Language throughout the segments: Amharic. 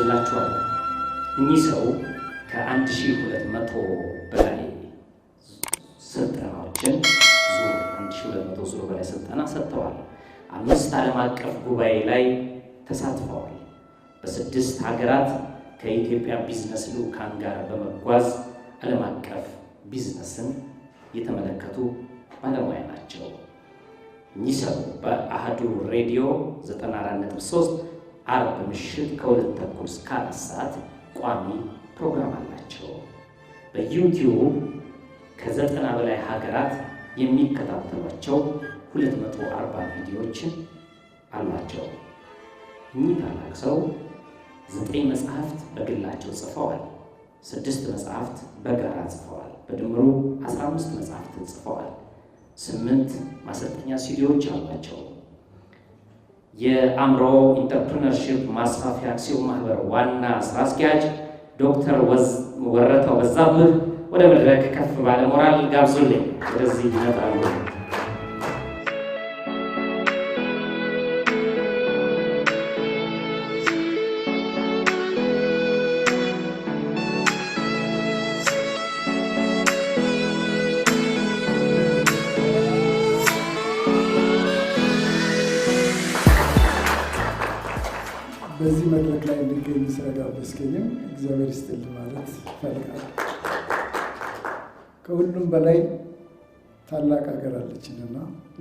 ጋብዝላችኋለሁ። እኚህ ሰው ከ1200 በላይ ስልጠናዎችን ዙር 1200 ዙር በላይ ስልጠና ሰጥተዋል። 5 ዓለም አቀፍ ጉባኤ ላይ ተሳትፈዋል። በ6 ሀገራት ከኢትዮጵያ ቢዝነስ ልዑካን ጋር በመጓዝ ዓለም አቀፍ ቢዝነስን የተመለከቱ ባለሙያ ናቸው። እኚህ ሰው በአህዱ ሬዲዮ 94.3 አርብ ምሽት ከ2:30 እስከ 4 ሰዓት ቋሚ ፕሮግራም አላቸው። በዩቲዩብ ከ90 በላይ ሀገራት የሚከታተሏቸው 240 ቪዲዮዎችን አሏቸው። እኚህ ታላቅ ሰው 9 መጽሐፍት በግላቸው ጽፈዋል። 6 መጽሐፍት በጋራ ጽፈዋል። በድምሩ 15 መጽሐፍት ጽፈዋል። 8 ማሰልጠኛ ሲዲዎች አሏቸው። የአእምሮ entrepreneurship ማስፋፊያ አክሲዮን ማህበር ዋና ስራ አስኪያጅ ዶክተር ወረታው በዛብህ ወደ መድረክ ከፍ ባለ ሞራል ጋብዙልኝ። ወደዚህ ይመጣሉ። በዚህ መድረክ ላይ እንድገኝ ስለጋበዝከኝም እግዚአብሔር ይስጥልኝ ማለት እፈልጋለሁ። ከሁሉም በላይ ታላቅ ሀገር አለችንና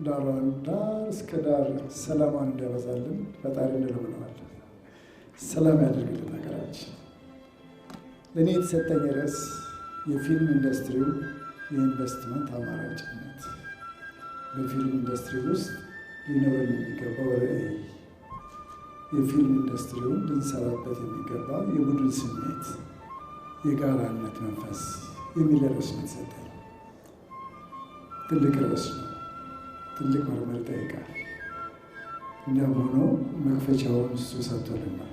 ዳሯን ዳር እስከ ዳር ሰላሟን እንዲያበዛልን ፈጣሪ እንለምነዋለን። ሰላም ያደርግልን ሀገራችን። ለእኔ የተሰጠኝ ርዕስ የፊልም ኢንዱስትሪው የኢንቨስትመንት አማራጭነት፣ በፊልም ኢንዱስትሪ ውስጥ ሊኖረን የሚገባው ርዕይ፣ የፊልም ኢንዱስትሪውን ልንሰራበት የሚገባ የቡድን ስሜት፣ የጋራነት መንፈስ የሚል ርዕስ ነው የተሰጠኝ። ትልቅ ርዕስ ነው። ትልቅ ምርምር ይጠይቃል። እንዲያም ሆኖ መክፈቻውን እሱ ሰጥቶልናል።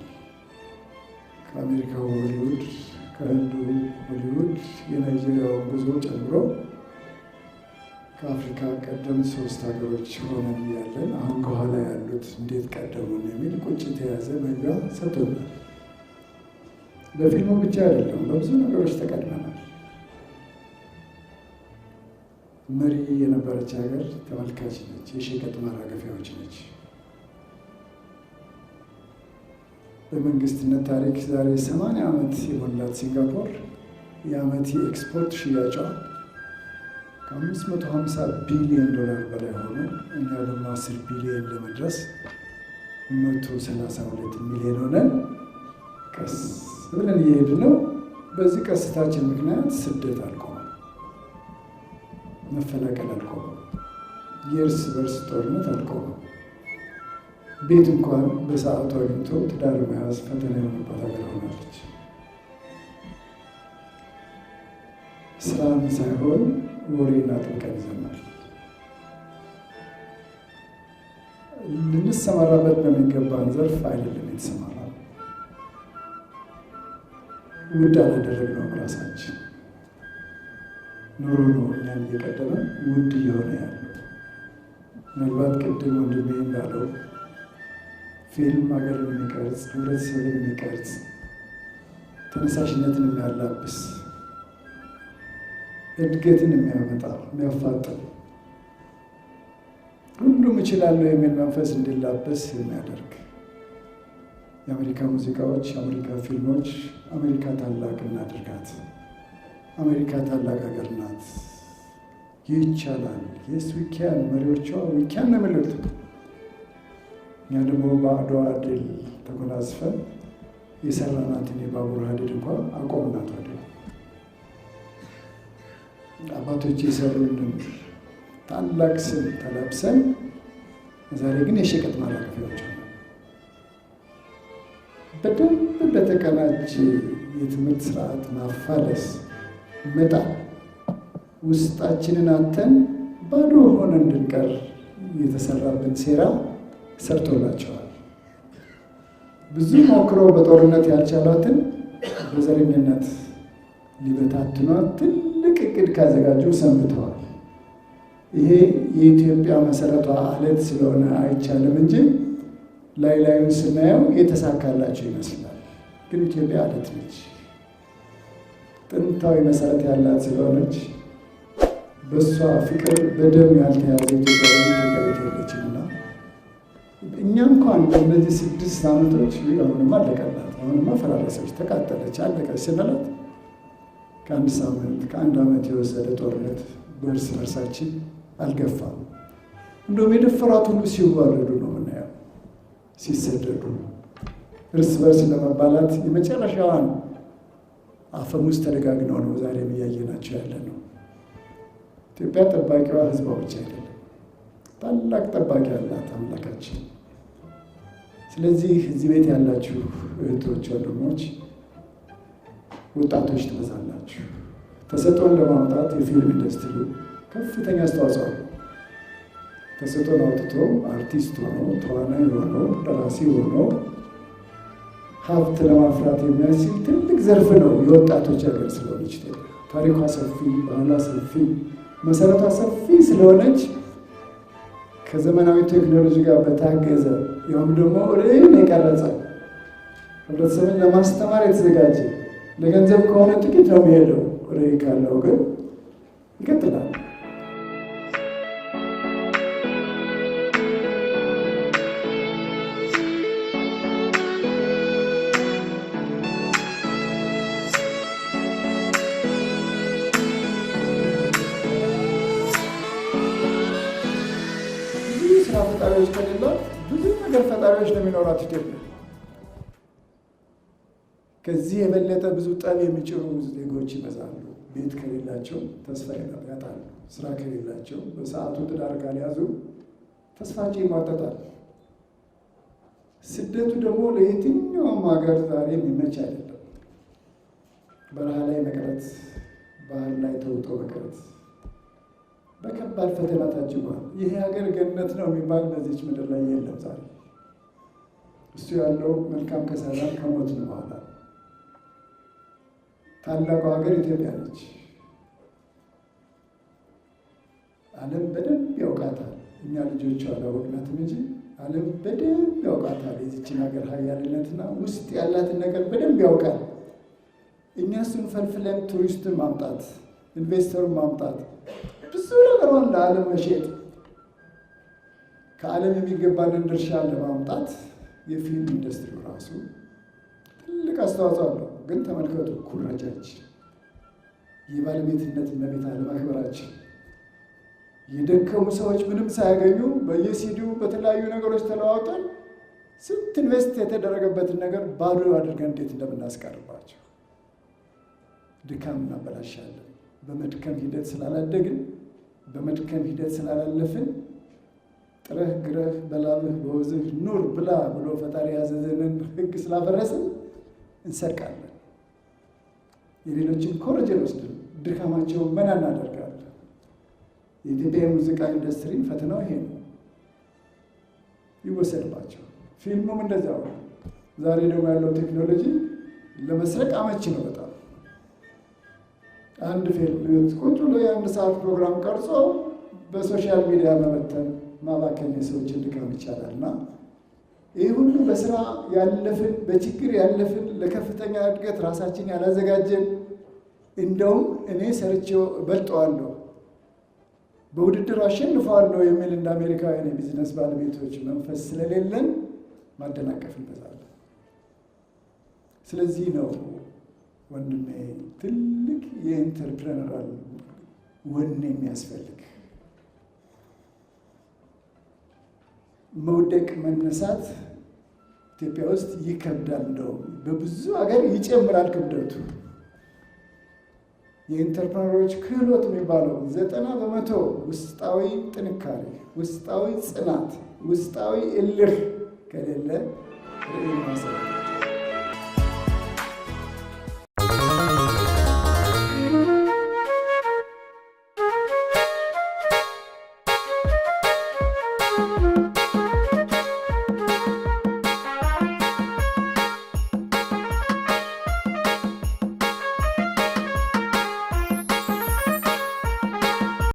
ከአሜሪካው ሆሊውድ፣ ከህንዱ ሆሊውድ፣ የናይጄሪያውን ጉዞ ጨምሮ ከአፍሪካ ቀደምት 3 ሀገሮች ሆነን እያለን አሁን ከኋላ ያሉት እንዴት ቀደሙን የሚል ቁጭት የያዘ መግቢያ ሰጥቶናል። በፊልሙ ብቻ አይደለም፣ በብዙ ነገሮች ተቀድመናል። መሪ የነበረች ሀገር ተመልካች ነች፣ የሸቀጥ ማራገፊያዎች ነች። በመንግስትነት ታሪክ ዛሬ 80 ዓመት የሞላት ሲንጋፖር የዓመት የኤክስፖርት ሽያጯ ከአምስት መቶ ሃምሳ ቢሊዮን ዶላር በላይ ሆኖ እኛ ደግሞ 10 ቢሊዮን ለመድረስ 132 ሚሊዮን ሆነን ቀስ ብለን እየሄድን ነው። በዚህ ቀስታችን ምክንያት ስደት አልቆመም፣ መፈናቀል አልቆመም፣ የእርስ በርስ ጦርነት አልቆመም። ቤት እንኳን በሰዓቱ አግኝቶ ትዳር መያዝ ፈተና የሆነባት ሀገር ሆናለች። ስራም ሳይሆን ወሬና ጥምቀት ይዘናል። ልንሰማራበት በሚገባን ዘርፍ አይደለም የተሰማራው። ውድ አላደረግነውም ራሳችን። ኑሮ ነው እኛን እየቀደመ ውድ እየሆነ ያለው። ምናልባት ቅድም ወንድሜ እንዳለው ፊልም ሀገርን የሚቀርጽ፣ ህብረተሰብን የሚቀርጽ፣ ተነሳሽነትን የሚያላብስ፣ እድገትን የሚያመጣ የሚያፋጥን፣ ሁሉም እችላለሁ የሚል መንፈስ እንዲላበስ የሚያደርግ የአሜሪካ ሙዚቃዎች፣ የአሜሪካ ፊልሞች አሜሪካ ታላቅ እናድርጋት፣ አሜሪካ ታላቅ ሀገር ናት፣ ይቻላል፣ yes we can፣ መሪዎቿ we can ነው የሚሉት። እኛ ደግሞ በአድዋ ድል ተጎናጽፈን የሰራናትን የባቡር ሀዲድ እንኳን አቆምናት። ወዲያው አባቶች የሰሩንን ታላቅ ስም ተላብሰን ዛሬ ግን የሸቀጥ ማራገፊያዎች ሆነን በደንብ በተቀናጀ የትምህርት ስርዓት ማፋለስ መጣል ውስጣችንን አተን ባዶ ሆነን እንድንቀር የተሰራብን ሴራ ሰርቶላቸዋል። ብዙ ሞክረው በጦርነት ያልቻሏትን በዘረኝነት ሊበታትኗት ትልቅ እቅድ ካዘጋጁ ሰንብተዋል። ይሄ የኢትዮጵያ መሰረቷ አለት ስለሆነ አይቻልም እንጂ ላይ ላዩን ስናየው የተሳካላቸው ይመስላል። ግን ኢትዮጵያ አለት ነች። ጥንታዊ መሰረት ያላት ስለሆነች በእሷ ፍቅር በደም ያልተያዘ ኢትዮጵያዊ ኢትዮጵያዊት የለችም እና እኛ እንኳን በእነዚህ 6 ዓመቶች አሁንማ አለቀላት፣ አሁንማ ፈራረሰች፣ ተቃጠለች፣ አለቀች ስንላት ከአንድ ሳምንት ከአንድ ዓመት የወሰደ ጦርነት በእርስ በርሳችን አልገፋም። እንደውም የደፈሯት ሁሉ ሲዋረዱ ነው የምናየው፣ ሲሰደዱ፣ እርስ በርስ ለመባላት የመጨረሻዋን አፈሙዝ ተደጋግነው ነው ዛሬም እያየናቸው ያለ ነው። ኢትዮጵያ ጠባቂዋ ሕዝቧ ብቻ አይደለም፣ ታላቅ ጠባቂ ያላት አምላካችን። ስለዚህ እዚህ ቤት ያላችሁ እህቶች፣ ወንድሞች፣ ወጣቶች ትበዛላችሁ። ተሰጥኦን ለማምጣት የፊልም ኢንዱስትሪው ከፍተኛ አስተዋጽኦ አለው። ተሰጥኦን አውጥቶ አርቲስት ሆኖ፣ ተዋናይ ሆኖ፣ ደራሲ ሆኖ ሀብት ለማፍራት የሚያስችል ትልቅ ዘርፍ ነው። የወጣቶች ሀገር ስለሆነች ኢትዮጵያ ታሪኳ ሰፊ፣ ባህሏ ሰፊ፣ መሰረቷ ሰፊ ስለሆነች ከዘመናዊ ቴክኖሎጂ ጋር በታገዘ፣ ያውም ደግሞ ርዕይን የቀረጸ፣ ህብረተሰብን ለማስተማር የተዘጋጀ፣ ለገንዘብ ከሆነ ጥቂት ነው የሚሄደው፣ ርዕይ ካለው ግን ይቀጥላል። ብዙ ስራ ፈጣሪዎች ከሌላት ብዙ ነገር ፈጣሪዎች ነው የሚኖራት ኢትዮጵያ። ከዚህ የበለጠ ብዙ ጠብ የሚጭሩ ዜጎች ይበዛሉ። ቤት ከሌላቸው ተስፋ ያጣሉ። ስራ ከሌላቸው፣ በሰዓቱ ትዳር ካልያዙ ተስፋቸው ይሟጠጣል። ስደቱ ደግሞ ለየትኛውም ሀገር ዛሬ የሚመች አይደለም። በረሃ ላይ መቅረት፣ ባህር ላይ ተውጦ መቅረት በከባድ ፈተና ታጅቧል። ይሄ ሀገር ገነት ነው የሚባል በዚች ምድር ላይ የለም ዛሬ። እሱ ያለው መልካም ከሰራን ከሞትን በኋላ። ታላቋ ሀገር ኢትዮጵያ ነች። ዓለም በደንብ ያውቃታል። እኛ ልጆቹ አላወቅናትም እንጂ ዓለም በደንብ ያውቃታል። የዚችን ሀገር ሀያልነትና ውስጥ ያላትን ነገር በደንብ ያውቃል። እኛ እሱን ፈልፍለን ቱሪስቱን ማምጣት፣ investor ኡን ማምጣት፣ ብዙ ነገሯን ለዓለም መሸጥ፣ ከዓለም የሚገባንን ድርሻ ለማምጣት የፊልም ኢንዱስትሪው ራሱ ትልቅ አስተዋጽኦ አለው። ግን ተመልከቱ፣ ኩረጃችን፣ የባለቤትነት መብት አለማክበራችን፣ የደከሙ ሰዎች ምንም ሳያገኙ በየሲዲው በተለያዩ ነገሮች ተለዋውጠን ስንት invest የተደረገበትን ነገር ባዶ አድርገን እንዴት እንደምናስቀርባቸው፣ ድካም እናበላሻለን። በመድከም ሂደት ስላላደግን፣ በመድከም ሂደት ስላላለፍን፣ ጥረህ ግረህ በላብህ በወዝህ ኑር ብላ ብሎ ፈጣሪ ያዘዘንን ሕግ ስላፈረስን እንሰርቃለን። የሌሎችን ኮረጀን ወስደን ድካማቸውን መና እናደርጋለን። የኢትዮጵያ የሙዚቃ ኢንዱስትሪ ፈተናው ይሄ ነው። ይወሰድባቸው። ፊልሙም እንደዚያው ነው። ዛሬ ደግሞ ያለው ቴክኖሎጂ ለመስረቅ አመቺ ነው በጣም። አንድ ፊልም ቁጭ ብሎ የአንድ ሰዓት ፕሮግራም ቀርጾ በ social media መበተን፣ ማባከን የሰዎችን ድካም ይቻላል። እና ይህ ሁሉ በስራ ያለፍን፣ በችግር ያለፍን፣ ለከፍተኛ እድገት ራሳችን ያላዘጋጀን፣ እንደውም እኔ ሰርቼው እበልጠዋለሁ፣ በውድድር አሸንፈዋለሁ የሚል እንደ አሜሪካውያን የቢዝነስ ባለቤቶች መንፈስ ስለሌለን ማደናቀፍ እንበዛለን። ስለዚህ ነው ወንድሜ ትልቅ የ entrepreneurial ወኔ የሚያስፈልግ። መውደቅ መነሳት ኢትዮጵያ ውስጥ ይከብዳል። እንደውም በብዙ ሀገር ይጨምራል ክብደቱ። የ entrepreneur ኦች ክህሎት የሚባለው 90% ውስጣዊ ጥንካሬ፣ ውስጣዊ ጽናት፣ ውስጣዊ እልህ ከሌለ ርዕይ ማሰብ